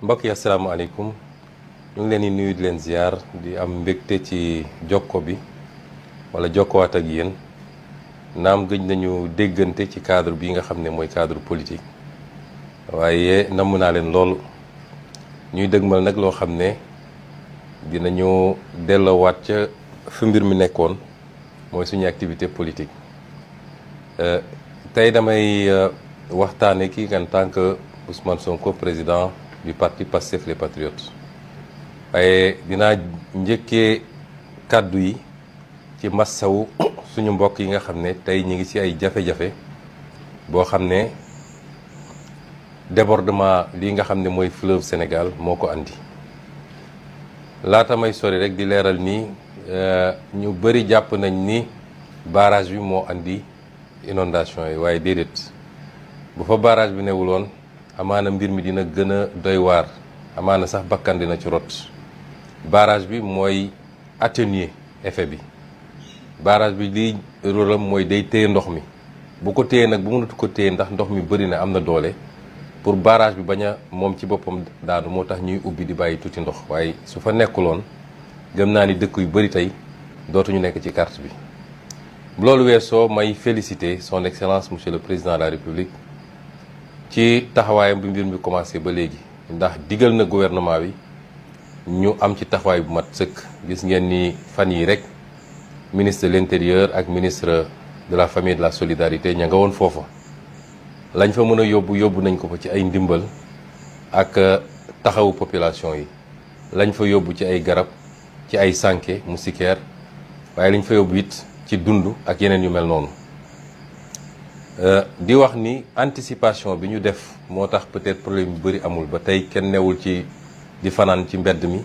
mbokk yi asalaamaaleykum ñu ngi leen di nuyu di leen ziar di am mbégte ci jokko bi wala jokkowaat ak yéen naam gëj nañu déggante ci cadre bi nga xam ne mooy cadre politique waaye namm naa leen loolu ñuy dëgmal nag loo xam ne dinañu delloowaat ca fi mbir mi nekkoon mooy suñu activité politique tey damay waxtaane kii en tant que Ousmane Sonko président du parti Pastef les Patriotes waaye dinaa njëkkee kàddu yi ci massawu suñu mbokk yi nga xam ne tey ñi ngi ci ay jafe-jafe boo xam ne débordement lii nga xam ne mooy fleuve Sénégal moo ko andi laata may sori rek di leeral ni ñu bëri jàpp nañ ni barrage bi moo andi inondation yi waaye déedéet bu fa barrage bi newuloon amaana mbir mi dina gën a doy waar amaana sax bakkan dina ci rot barrage bi mooy atténuer effet bi barrage bi liy rôlam mooy day téye ndox mi bu ko téye nag bu mënatu ko téye ndax ndox mi bëri na am na doole pour barrage bi bañ a moom ci boppam daanu moo tax ñuy ubbi di bàyyi tuuti ndox waaye su fa nekkuloon gëm naa ni dëkk yu bëri tey dootuñu nekk ci carte bi. loolu weesoo may féliciter son excellence monsieur le président de la république ci taxawaayam bi mbir mi commencé ba léegi ndax digal na gouvernement bi ñu am ci taxawaay bu mat sëkk. gis ngeen ni fan yi rek ministre de l'intérieur ak ministre de la famille et de la solidarité ña nga woon foofa lañ fa mën a yóbbu nañ ko fa ci ay ndimbal ak taxawu population yi lañ fa yóbbu ci ay garab ci ay sànke moustiquaire waaye lañ fa yóbbu it ci dund ak yeneen yu mel noonu di wax ni anticipation bi ñu def moo tax peut-être problème yu bëri amul ba tey kenn newul ci di fanaan ci mbedd mi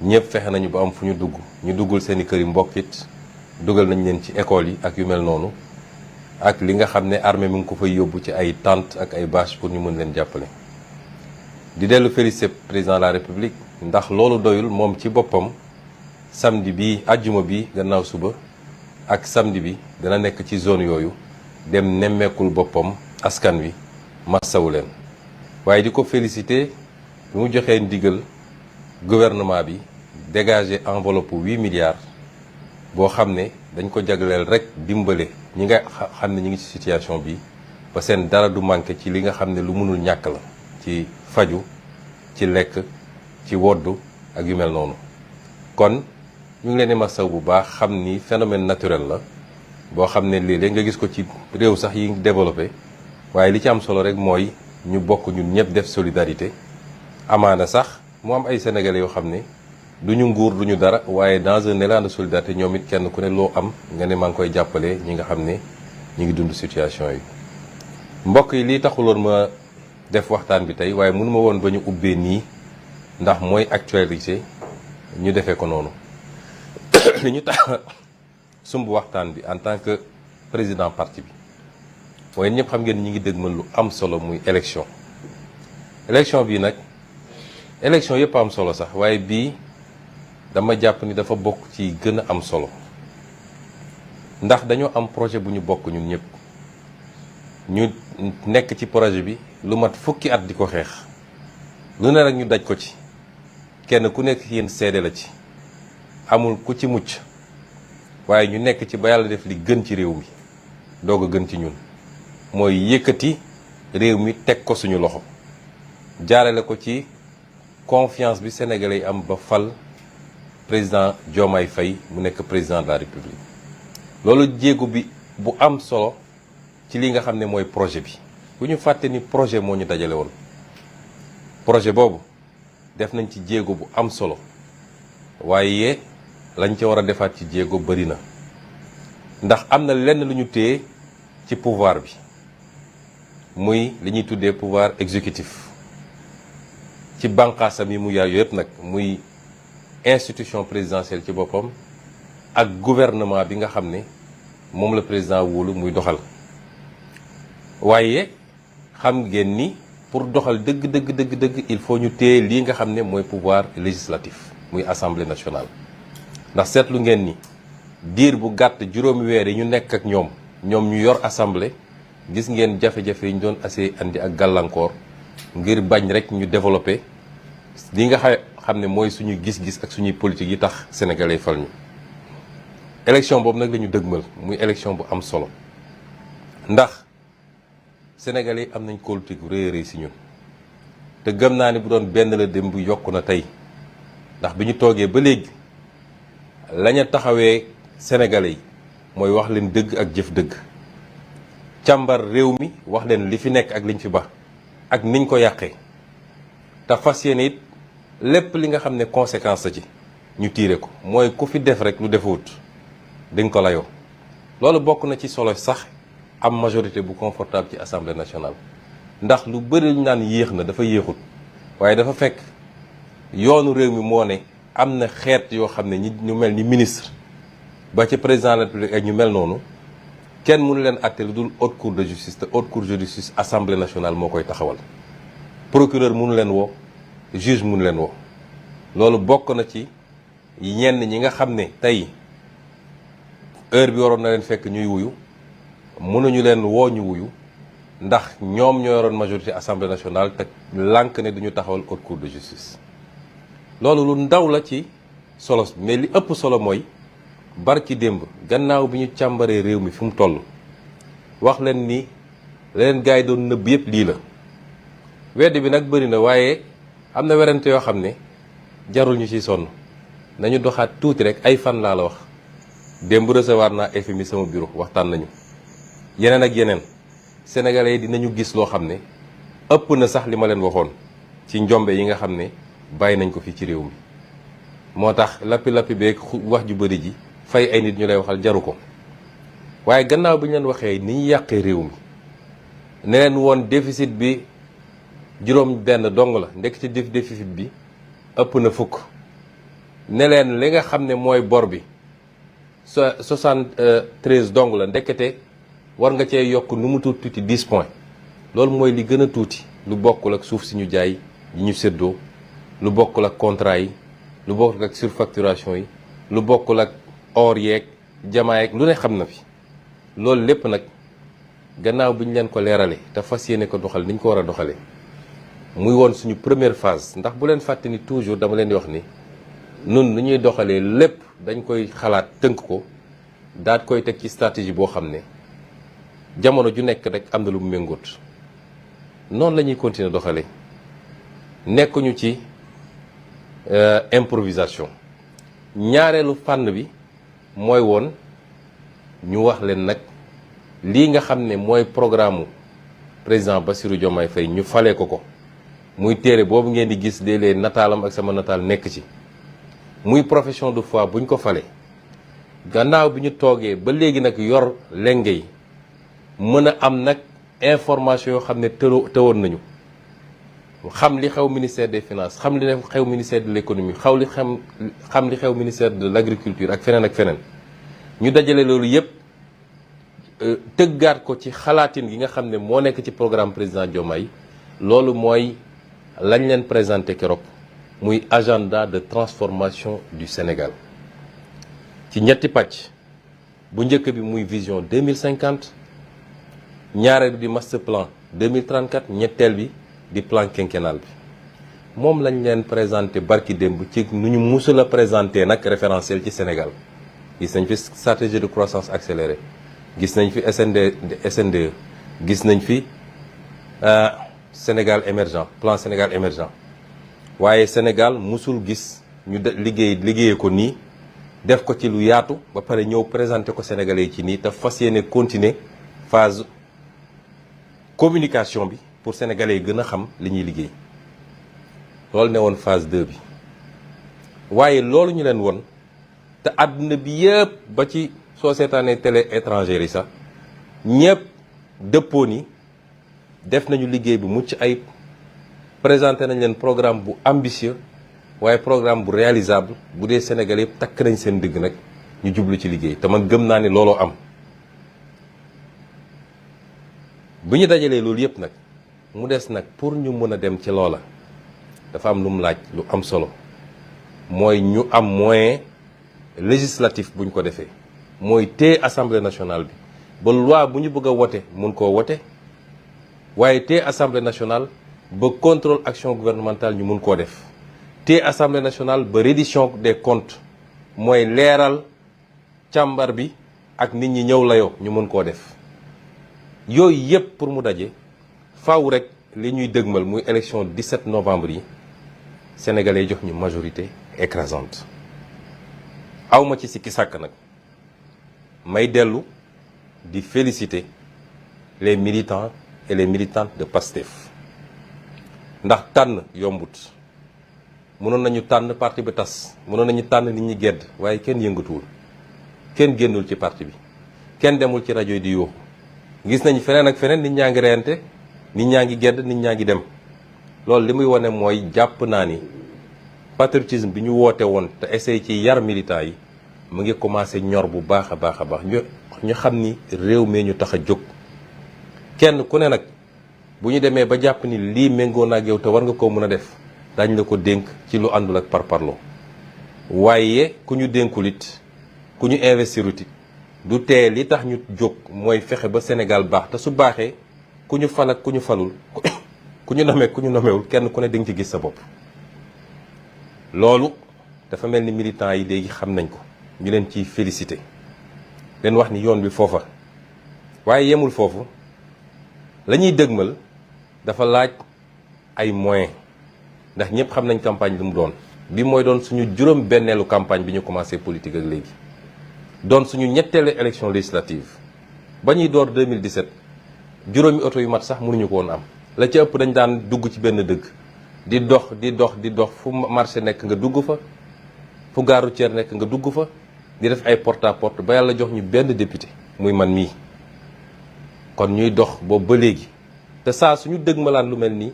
ñëpp fexe nañu ba am fu ñu dugg ñu duggul seeni kër yi mbokk it dugal nañ leen ci école yi ak yu mel noonu ak li nga xam ne armée mi ngi ko fay yóbbu ci ay tentes ak ay bâches pour ñu mën leen jàppale. di dellu féliciter président de la république ndax loolu doyul moom ci boppam samedi bi àjjuma bi gannaaw suba ak samedi bi dana nekk ci zone yooyu dem nemmeekul boppam askan wi massawu leen waaye di ko féliciter bi mu joxee ndigal gouvernement bi dégager enveloppe 8 milliards boo xam ne dañ ko jagleel rek dimbale ñi nga xam ne ñi ngi ci situation bi ba seen dara du manqué ci li nga xam ne lu mënul ñàkk la ci faju ci lekk ci woddu ak yu mel noonu kon ñu ngi leen di masaw bu baax xam ni phénomène naturel la boo xam ne léeg-léeg nga gis ko ci réew sax yi développé waaye li ci am solo rek mooy ñu bokk ñun ñëpp def solidarité amaana sax mu am ay sénégalais yoo xam ne du ñu nguur du ñu dara waaye dans un élan de solidarité ñoom it kenn ku ne loo am nga ne maa ngi koy jàppale ñi nga xam ne ñu ngi dund situation yi. mbokk yi lii taxuloon ma def waxtaan bi tey waaye mënu ma woon ba ñu ubbee nii ndax mooy actualité ñu defee ko noonu li ñu tax sumb waxtaan bi en tant que président parti bi mooy ñëpp xam ngeen ñi ngi dëgmal lu am solo muy élection bii nag élection yëpp am solo sax waaye bii dama jàpp ni dafa bokk ci gën a am solo ndax dañoo am projet bu ñu bokk ñun ñëpp ñu nekk ci projet bi lu mat fukki at di ko xeex lu ne rek ñu daj ko ci kenn ku nekk yéen seede la ci amul ku ci mucc waaye ñu nekk ci ba yàlla def li gën ci réew mi doog a gën ci ñun mooy yëkkati réew mi teg ko suñu loxo jaarale ko ci confiance bi sénégalais yi am ba fal président Diomaye Faye mu nekk président de la république loolu jéego bi bu am solo ci li nga xam ne mooy projet bi bu ñu fàtte ni projet moo ñu dajale woon projet boobu def nañ ci jéego bu am solo waaye lañ ca war a defaat ci jéego bëri na ndax am na lenn lu ñu téye ci pouvoir bi muy li ñuy tuddee pouvoir exécutif ci bànqaasam yi mu yaay yëpp nag muy institution présidentielle ci boppam ak gouvernement bi nga xam ne moom la président wóolu muy doxal waaye xam ngeen ni pour doxal dëgg il faut ñu téye lii nga xam ne mooy pouvoir législatif muy assemblée nationale ndax seetlu ngeen ni diir bu gàtt juróomi weer yi ñu nekk ak ñoom ñoom ñu yor assemblée gis ngeen jafe-jafe yi ñu doon assez andi ak gàllankoor ngir bañ rek ñu développé li nga xam ne mooy suñu gis-gis ak suñuy politique yi tax sénégalais fal ñu. élection boobu nag la ñu dëgmal muy élection bu am solo ndax sénégalais am nañ kóolute gu rëy a rëy si ñun te gëm naa ni bu doon benn la dem bu yokku na tey ndax bi ñu toogee ba léegi lañu taxawee sénégalais yi mooy wax leen dëgg ak jëf dëgg càmbar réew mi wax leen li fi nekk ak liñ fi ba ak niñ ko yàqee te fas yéene it lépp li nga xam ne conséquence la ci ñu tiire ko mooy ku fi def rek lu defuwut di nga ko layoo. loolu bokk na ci solo sax am majorité bu confortable ci assemblée nationale ndax lu bëri lu naan yéex na dafa yéexut waaye dafa fekk yoonu réew mi moo ne am na xeet yoo xam ne ñu mel ni ministre ba ci président de la République ak ñu mel noonu kenn mënu leen àtte lu dul haute cour de justice te haute cour de justice assemblée nationale moo koy taxawal. procureur mënu leen woo juge mënu leen woo loolu bokk na ci ñenn ñi nga xam ne tey heure bi waroon na leen fekk ñuy wuyu mënuñu leen woo ñu wuyu ndax ñoom ñoo yoroon majorité assemblée nationale te lànk ne duñu taxawal haute cour de justice. loolu lu ndaw la ci solo mais li ëpp solo mooy barki démb gannaaw bi ñu càmbaree réew mi fi mu toll wax leen ni leen gars yi doon nëbb yëpp lii la. weddi bi nag bëri na waaye am na werante yoo xam ne jarul ñu ciy sonn nañu doxaat tuuti rek ay fan laa la wax démb recevoir naa FMI sama bureau waxtaan nañu yeneen ak yeneen sénégalais yi dinañu gis loo xam ne ëpp na sax li ma leen waxoon ci njombe yi nga xam ne bàyyi nañ ko fii ci réew mi. moo tax lappi beeg wax ju bëri ji fay ay nit ñu lay waxal jaru ko waaye gannaaw bi ñu leen waxee ni ñu yàqee réew mi ne leen woon déficit bi juróom benn dong la ndekk ci déficit bi ëpp na fukk ne leen li nga xam ne mooy bor bi 73 dong la ndekete war nga cee yokk nu mu tuuti 10 points loolu mooy li gën a tuuti lu bokkul ak suuf si ñu jaay yi ñu séddoo lu bokkul ak contrat yi lu bokkul ak surfacturation yi lu bokkul ak or yeeg jamaa yeeg lu ne xam na fi loolu lépp nag gannaaw bi ñu leen ko leerale te fas yéene ko doxal ni ñu ko war a doxalee muy woon suñu première phase ndax bu leen fàtte ni toujours dama leen di wax ni nun nu ñuy doxalee lépp dañ koy xalaat tënk ko daat koy teg ci stratégie boo xam ne jamono ju nekk rek am na lu mu méngoot noonu la ñuy continuer doxalee nekkuñu ci improvisation. ñaareelu fànn bi mooy woon ñu wax leen nag lii nga xam ne mooy programme président Bassirou Diomaye Faye ñu fale ko muy téere boobu ngeen di gis léeg-léeg nataalam ak sama nataal nekk ci muy profession de foi buñ ko fale gannaaw bi ñu toogee ba léegi nag yor lenge yi mën a am nag information yoo xam ne tëwoon nañu xam li xew ministère des finances xam li xew ministère de l'économie xam li xew ministère de l'agriculture ak feneen ñu dajale loolu yépp tëggaat ko ci xalaatin gi nga xam ne moo nekk ci programme président Diomaye loolu mooy lañ leen présenté keroog muy agenda de transformation du Sénégal ci ñetti pàcc bu njëkk bi muy vision 2050 ñaareel bi di master plan 2034 ñetteel bi di plan quinquennal bi moom lañ leen présenté barki démb ci nu ñu musul a présenté nag référentiel ci Sénégal gis nañ fi stratégie de croissance accélérée gis nañ fi SNDE gis nañ fi Sénégal émergent plan Sénégal émergent waaye Sénégal musul gis ñu liggéeyee ko nii def ko ci lu yaatu ba pare ñëw présenté ko Sénégalais yi ci nii te fas yéene continuer phase communication bi pour Sénégalais yi gën a xam li ñuy liggéey loolu ne woon phase 2 bi waaye loolu ñu leen woon te àdduna bi yëpp ba ci soo seetaanee télé étrangère yi sax ñëpp dëppoo ni def nañu liggéey bu mucc ayib présenté nañ leen programme bu ambitieux waaye programme bu réalisable bu dee Sénégalais yëpp takk nañ seen digg nag ñu jublu ci liggéey te man gëm naa ni looloo am bu ñu dajalee loolu yëpp nag mu des nag pour ñu mën a dem ci loola dafa am lu mu laaj lu am solo mooy ñu am moyen législatif buñ ko defee mooy téye assemblée nationale bi ba loi bu ñu bëgg a wote mun koo wote waaye te assemblée nationale ba contrôle action gouvernementale ñu mun koo def te assemblée nationale ba reddition des comptes mooy leeral càmbar bi ak nit ñi ñëw layoo ñu mun koo def yooyu yëpp pour mu daje faaw rek li ñuy dëgmal muy élection 17 novembre yi sénégalais jox ñu majorité écrasante awma ci sikki sàkk nag may dellu di féliciter les militants et les militantes de PASTEF ndax tànn yombut mënoon nañu tànn parti bi tas mënoon nañu tànn nit ñi gedd waaye kenn yëngatuwul kenn génnul ci parti bi kenn demul ci rajo yi di yuuxu gis nañu feneen ak feneen nit ñaa ngi reyante nit ñaa ngi gedd nit ñaa ngi dem loolu li muy wane mooy jàpp naa ni patriotisme bi ñu woote woon te essayé ci yar militants yi mu ngi commencé ñor bu baax a baax a baax ñu xam ni réew mi ñu tax a jóg kenn ku ne nag bu ñu demee ba jàpp ni lii méngoo na ak yow te war nga koo mën a def dañ la ko dénk ci lu àndul ak parparloo waaye ku ñu dénkul it ku ñu investirut it du tee li tax ñu jóg mooy fexe ba Sénégal baax te su baaxee ku ñu fal ak ku ñu falul ku ñu nomee ku ñu nomewul kenn ku ne di nga ci gis sa bopp loolu dafa mel ni militants yi léegi xam nañ ko ñu leen ciy félicité leen wax ni yoon bi foofa waaye yemul foofu la ñuy dëgmal dafa laaj ay moyens ndax ñëpp xam nañ campagne lu mu doon bi mooy doon suñu juróom benneelu campagne bi ñu commencé politique ak léegi doon suñu ñetteelu élection législative ba ñuy door 2017 juróomi oto yu mat sax mënuñu ko woon am la ci ëpp dañ daan dugg ci benn dëkk di dox fu marché nekk nga dugg fa fu gare routière nekk nga dugg fa di def ay porte à porte ba yàlla jox ñu benn député muy man mii kon ñuy dox boobu ba léegi te saa suñu dëgmalaan lu mel nii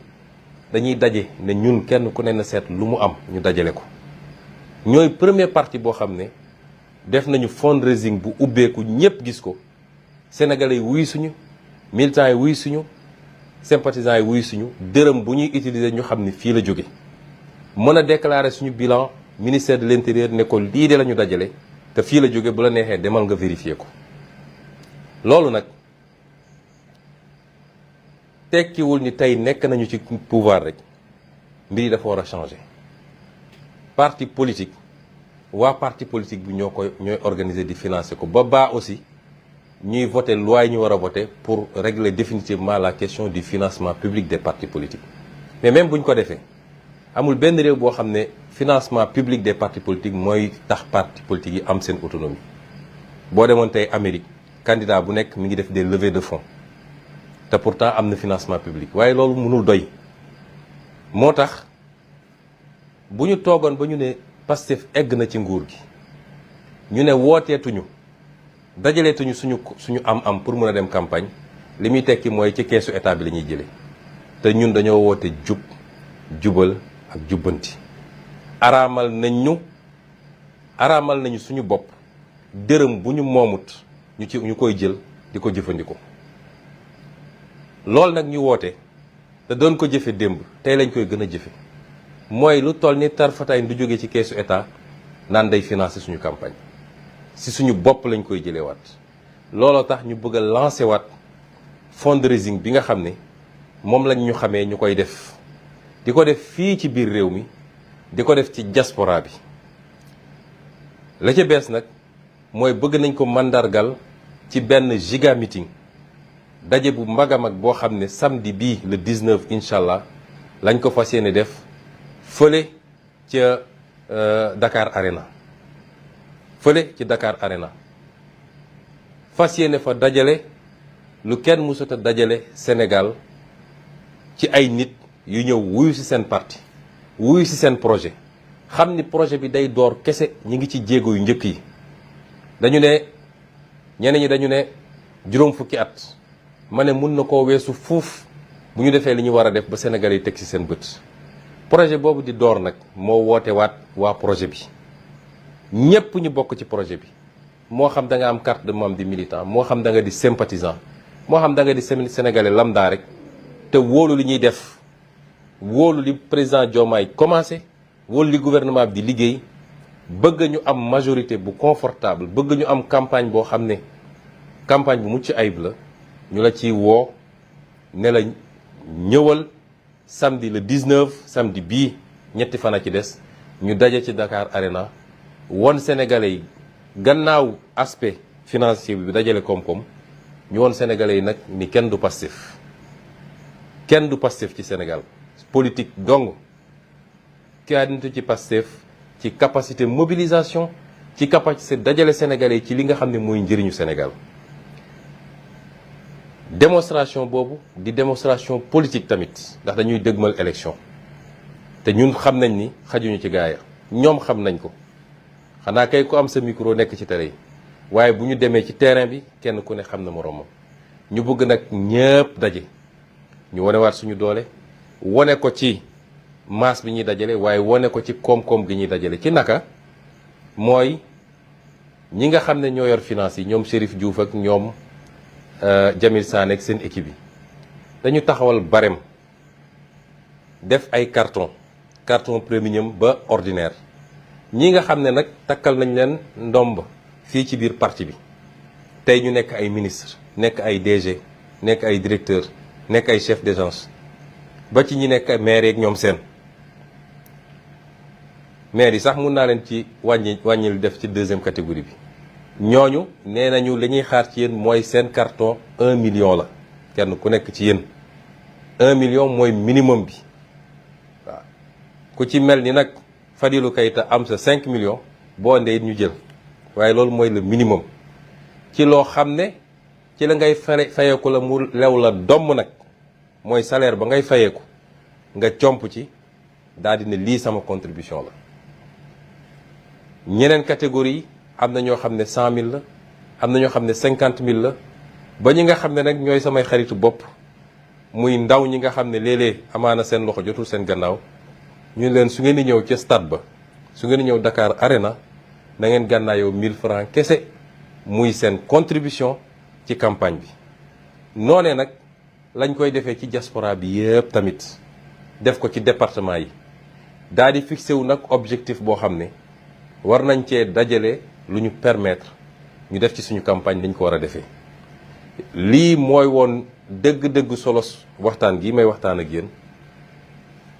dañuy daje ne ñun kenn ku ne na seet lu mu am ñu dajale ko ñooy premier parti boo xam ne def nañu fundraising bu ubbeeku ñëpp gis ko sénégalais yi wuy suñu militants yi wuy suñu sympathisants yi wuy suñu dërëm bu ñuy utiliser ñu xam ni fii la jóge mën a déclarer suñu bilan ministère de l'intérieur ne ko lii de la ñu dajale te fii la jóge bu la neexee demal nga vérifier ko loolu nag tekkiwul ni tey nekk nañu ci pouvoir rek mbir yi dafa war a changer parti politique waa parti politique bi ñooy organiser di financer ko ba baa aussi ñuy voter loi yi ñu war a voter pour régler définitivement la question du financement public des partis politiques mais même bu ñu ko defee amul benn réew boo xam ne financement public des partis politiques mooy tax partis politiques yi am seen autonomie boo demoon tey Amérique candidat bu nekk mi ngi def des levées de fonds te pourtant am na financement public waaye loolu mënul doy moo tax bu ñu toogoon ba ñu ne Pastef egg na ci nguur gi ñu ne wooteetuñu dajaleetuñu suñu am pour mën a dem campagne li muy tekki mooy ci keesu état bi la ñuy jëlee te ñun dañoo woote jubal ak jubbanti araamal nañu suñu bopp dërëm bu ñu moomut ñu koy jël di ko jëfandikoo loolu nag ñu woote te doon ko jëfe démb tey lañ koy gën a jëfe mooy lu toll ni tarfataay du jóge ci keesu état naan day financer suñu campagne si suñu bopp lañ koy jëlee waat looloo tax ñu bëgg a lancer waat fundraising bi nga xam ne moom lañ ñu xamee ñu koy def di ko def fii ci biir réew mi di ko def ci diaspora bi la ca bees nag mooy bëgg nañ ko mandargal ci benn giga meeting daje bu mag a mag boo xam ne samedi bii le 19 incha allah lañ ko fas yéene def fële ca Dakar Arena ci Dakar Arena fas yéene fa dajale lu kenn mësut a dajale Sénégal ci ay nit yu ñëw wuyu ci seen parti wuyu ci seen projet xam ni projet bi day door kese ñi ngi ci jéego yu njëkk yi dañu ne ñeneen ñi dañu ne juróom fukki at ma ne mun na koo weesu fuuf bu ñu defee li ñu war a def ba Sénégal yi teg ci seen bët projet boobu di door nag moo woote waat waa projet bi ñépp ñu bokk ci projet bi moo xam da nga am carte de membre di militant moo xam da nga di sympathisant moo xam da nga di sénégalais lambda rek te wóolu li ñuy def wóolu li président Diomaye commencé wóolu li gouvernement bi di liggéey bëgg ñu am majorité bu confortable bëgg ñu am campagne boo xam ne campagne bu mucc ayib la ñu la ci woo ne la ñëwal samedi le 19 samedi bii ñetti fan a ci des ñu daje ci Dakar Arena won Sénégalais yi gannaaw aspect financier bi dajale koom-koom ñu won Sénégalais yi nag ni kenn du Pastef ci Sénégal politique dong kenn du ci Pastef ci capacité mobilisation ci capacité dajale Sénégalais yi ci li nga xam ne mooy njëriñu Sénégal démonstration boobu di démonstration politique tamit ndax dañuy dëgmal élection te ñun xam nañ ni xajuñu ci gaaya ñoom xam nañ ko xanaa kay ku am sa micro nekk ci télé yi waaye bu ñu demee ci terrain bi kenn ku ne xam na moroomam ñu bëgg nag ñëpp daje ñu wonewaat suñu doole wone ko ci masse bi ñuy dajale waaye wone ko ci koom-koom gi ñuy dajale ci naka mooy ñi nga xam ne ñoo yor finance yi ñoom Chérif Diouf ak ñoom Jamil Sané ak seen équipe yi dañu taxawal barème def ay carton premium ba ordinaire ñi nga xam ne nag takkal nañ leen ndomb fii ci biir parti bi tey ñu nekk ay ministre nekk ay DG nekk ay directeur nekk ay chef d'agence ba ci ñi nekk maire yeeg ñoom seen maire yi sax mun naa leen ci wàññil def ci deuxième catégorie bi ñooñu nee nañu li ñuy xaar ci yéen mooy seen carton 1 million la kenn ku nekk ci yéen 1 million mooy minimum bi waaw ku ci mel ni nag Fadilou Keita am sa 5 millions boo ndee ñu jël waaye loolu mooy le minimum ci loo xam ne ci la ngay fayeeku la mu lew la domm nag mooy salaire ba ngay fayeeku nga comp ci daal di ne lii sama contribution la ñeneen catégorie yi am na ñoo xam ne 100 000 la am na ñoo xam ne 50 000 la ba ñi nga xam ne nag ñooy samay xaritu bopp muy ndaw ñi nga xam ne léeg-léeg amaana seen loxo jotul seen gannaaw ñu leen su ngeen di ñëw ca stade ba su ngeen di ñëw Dakar Arena na ngeen gànnaayoo 1000 francs kese muy seen contribution ci campagne bi. noonee nag lañ koy defee ci diaspora bi yëpp tamit def ko ci département yi daal di fixé wu nag objectif boo xam ne war nañ cee dajale lu ñu permettre ñu def ci suñu campagne dañ ko war a defee. lii mooy woon dëgg-dëgg solos waxtaan gi may waxtaan ak yéen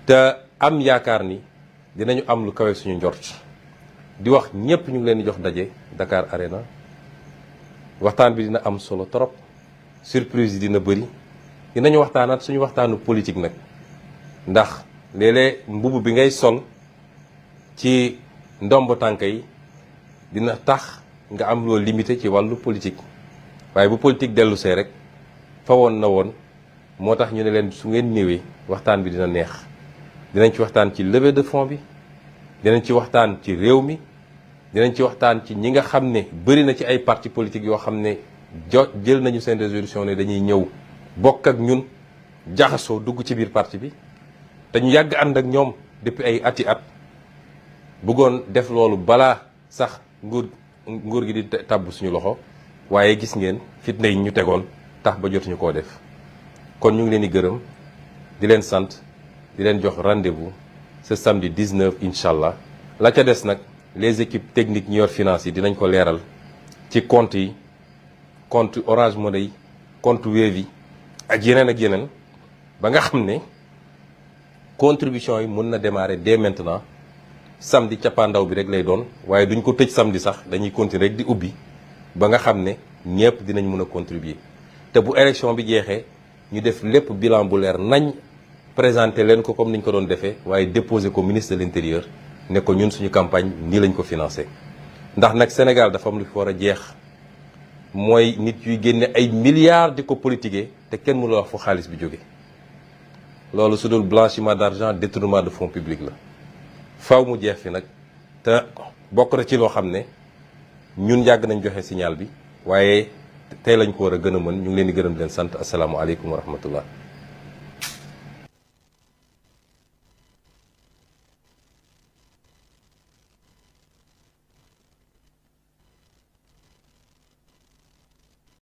te am yaakaar ni dinañu am lu kawe suñu njort di wax ñëpp ñu ngi leen di jox daje Dakar Arena waxtaan bi dina am solo trop surprise yi dina bëri dinañu waxtaanaat suñu waxtaanu politique nag ndax léeg-léeg mbubb bi ngay sol ci ndomb tànk yi dina tax nga am loo limité ci wàllu politique waaye bu politique dellu see rek fa woon na woon moo tax ñu ne leen su ngeen ñëwee waxtaan bi dina neex dinañ ci waxtaan ci levée de fonds bi dinañ ci waxtaan ci réew mi dinañ ci waxtaan ci ñi nga xam ne bëri na ci ay parti politique yoo xam ne jël nañu seen résolution ne dañuy ñëw bokk ak ñun jaxasoo dugg ci biir parti bi te ñu yàgg ànd ak ñoom depuis ay ati at bëggoon def loolu balaa sax nguur gi di tàbb suñu loxo waaye gis ngeen fitna yi ñu tegoon tax ba jotuñu koo def kon ñu ngi leen di gërëm di leen sant di leen jox rendez-vous ce samedi 19 incha allah la ca des nag les équipes techniques ñi yor finance yi dinañ ko leeral ci compte yi compte Orange Money yi compte Wave yi ak yeneen ba nga xam ne contribution yi mën na démarrer dès maintenant samedi cappaandaw bi rek lay doon waaye duñ ko tëj samedi sax dañuy continuer rek di ubbi ba nga xam ne ñëpp dinañ mën a contribuer te bu élection bi jeexee ñu def lépp bilan bu leer nañ présenter leen ko comme niñ ko doon defee waaye déposer ko ministre de l'intérieur ne ko ñun suñu campagne nii lañ ko financé ndax nag Sénégal dafa am lu fi war a jeex mooy nit yuy génne ay milliards di ko politiquer te kenn mënul wax fu xaalis bi jóge loolu su dul blanchiment d'argent détournement de fonds publics la faw mu jeex fi nag te bokk na ci loo xam ne ñun yàgg nañ joxe signal bi waaye tey lañ ko war a gën a mën ñu ngi leen di gërëm di leen sant asalaamualeykum wa rahmatullah